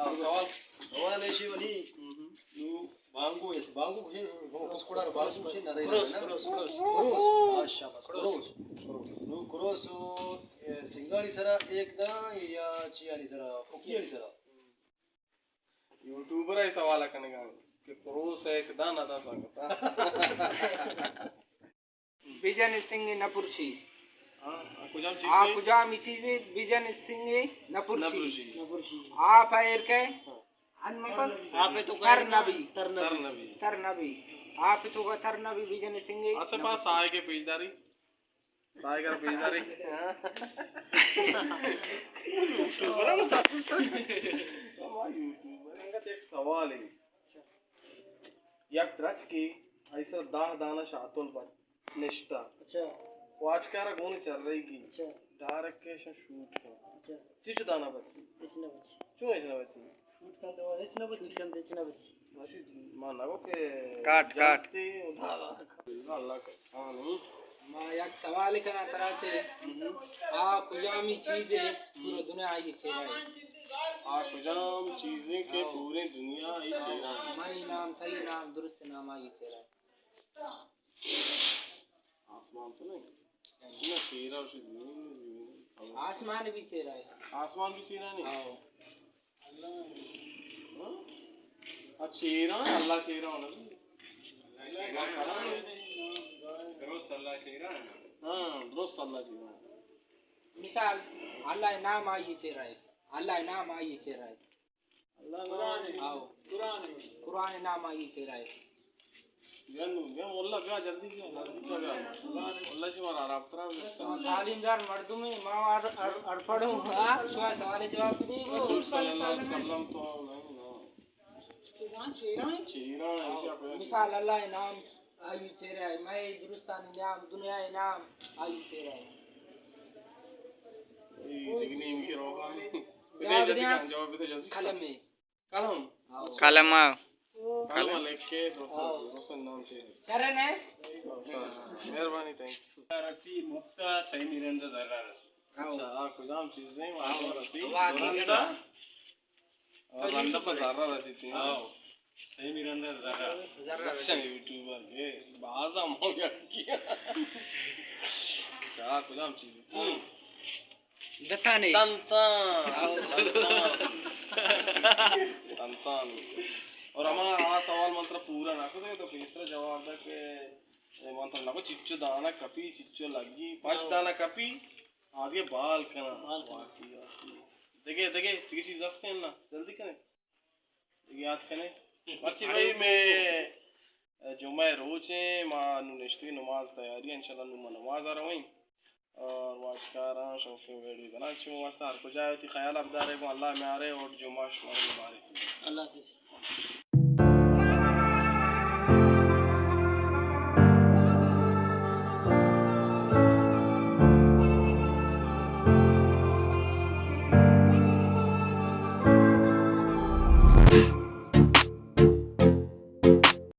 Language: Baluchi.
سوال۔ سوال ایشی منی۔ نو بانگو ایت، بانگو گوشے، ہو، کس کڑار بانگو گوشے، نہ دے کروس، نہ۔ کروس، کروس۔ کروس۔ ہاں، شاباش، کروس۔ کروس۔ نو کروس، اے، سنگانی سرا ایک داں یا چیانی سرا، پھکی آنی سرا؟ یوٹیوبر ءَ سوال کنگا کہ کروس ایک داں نہ داں سنگتا۔ بجن سنگ نہ پرشی۔ ہاں، آ کجام چیز آ ہے؟ کجام چیز ہے؟ بجن سنگ نہ پرشی۔ نہ پرشی۔ نہ پرشی۔ آپ ایر کے؟ ہاں۔ ان مطلب آپ تو تر نبی۔ تر نبی۔ تر نبی۔ آپ تو کا تر نبی بجن سنگ۔ اسے نہ پاس پرشی۔ آئے کے پیش داری؟ سائیکل پیداری۔ یوٹیوبر ہم سب کچھ۔ ہما یوٹیوبر۔ انگت ایک سوال ہے۔ یک درچکے، آئی سر دہ دانہ شاتول بچ نشتہ۔ اچھا۔ واچکارا گون چر رہی گی۔ اچھا۔ ڈائریکٹ کیشن شوٹ کن۔ اچھا۔ چچ دانہ بچی؟ ہچ نہ بچی۔ چون ہچ نہ بچی؟ شوٹ کنت ءُ ہچ نہ بچی۔ شوٹ کنت ہچ نہ بچی۔ بچی، ما نہ گو کہ کاٹ، کاٹ۔ جنتی ادارہ۔ اللہ کسانی۔ ما یک سوال کناں ترا چے، آ کجامی چیزے پورا دنیا آئی چیرا ہے؟ آ کجام چیزے کہ ہاں۔ پورے دنیا آئی چیرا ہے؟ منی نام، تئی نام، درست نام آئی چیرا ہے۔ آسمان تو نہیں؟ نہ، چیرا اسی زمین، زمین۔ آسمان بھی چیرا ہے۔ آسمان بھی چیرا نہیں؟ ہاں۔ ہاں؟ آ چیرا، اللہ چیرا ہونا۔ درست اللہ چیرا ہے۔ ہاں، درست اللہ چیرا۔ مثال، اللہ نام آئی چیرا ہے۔ اللہ نام آئی چیرا ہے۔ اللہ نام۔ آؤ۔ قرآن۔ قرآن نام آئی چیرا ہے۔ بیا نو، بیا مولا، بیا جلدی بیا، جلدی بیا۔ مولا شما را رابطہ را بیا۔ شما تعلیم دار مردم ہے، ما ار-، ار-، ارپڑ ہوں، ہاں؟ شما سوال جواب دی۔ رسول صلی اللہ علیہ وسلم تو نہیں نا۔ چیران، چیران۔ چیران ہے، کیا پتہ؟ مثال اللہ نام آئی چیرا ہے، میں درستانی نام، دنیا نام آئی چیرا ہے۔ اے دگنی مکی روحانی۔ جواب دیا۔ جواب دے جلدی۔ قلم ہے۔ قلم۔ ہاں۔ قلم۔ قلم لکھ کے، ہاں۔ دوسرے نام سے۔ شرن ہے؟ مہربانی، تھینک یو۔ رسی مفتا، سیمی رند ذرہ رسی۔ ہاں۔ اچھا، آ کجام چیز نہیں، وہاں رسی۔ واہ، واہ۔ اور رند پر ذرہ رسی تھی۔ ہاں۔ سیمی رند ذرہ۔ ذرہ۔ اچھا، یوٹیوبر کے بعض ہم ہو گیا۔ اچھا، آ کجام چیز تھی؟ دتانے۔ دنتان۔ ہاؤ۔ دنتان۔ دنتان۔ اور ہما آ سوال من ترا پورا نہ کتگ تو پیسرا جواب دے کہ من ترا نہ چچو دانا کپی، چچو لگی، پنچ دانا کپی، آدگہ بال کنا۔ بال کنا۔ واقعی، واقعی۔ دگہ، دگہ، دگہ چیز ہستیں نا، جلدی کنے۔ یاد کنے۔ مرچی بھائی میں جمعہ روچ ہیں، ما نو نشتگیں نماز تیاری، انشاءاللہ نو ما نماز آ رویں۔ اور واجکاراں شوقیں ویڈیو بنا چوں واسطہ ہر کجا وتی خیال ابدارے گوں اللہ میارے اور جمعہ شمار مبارک۔ اللہ حافظ۔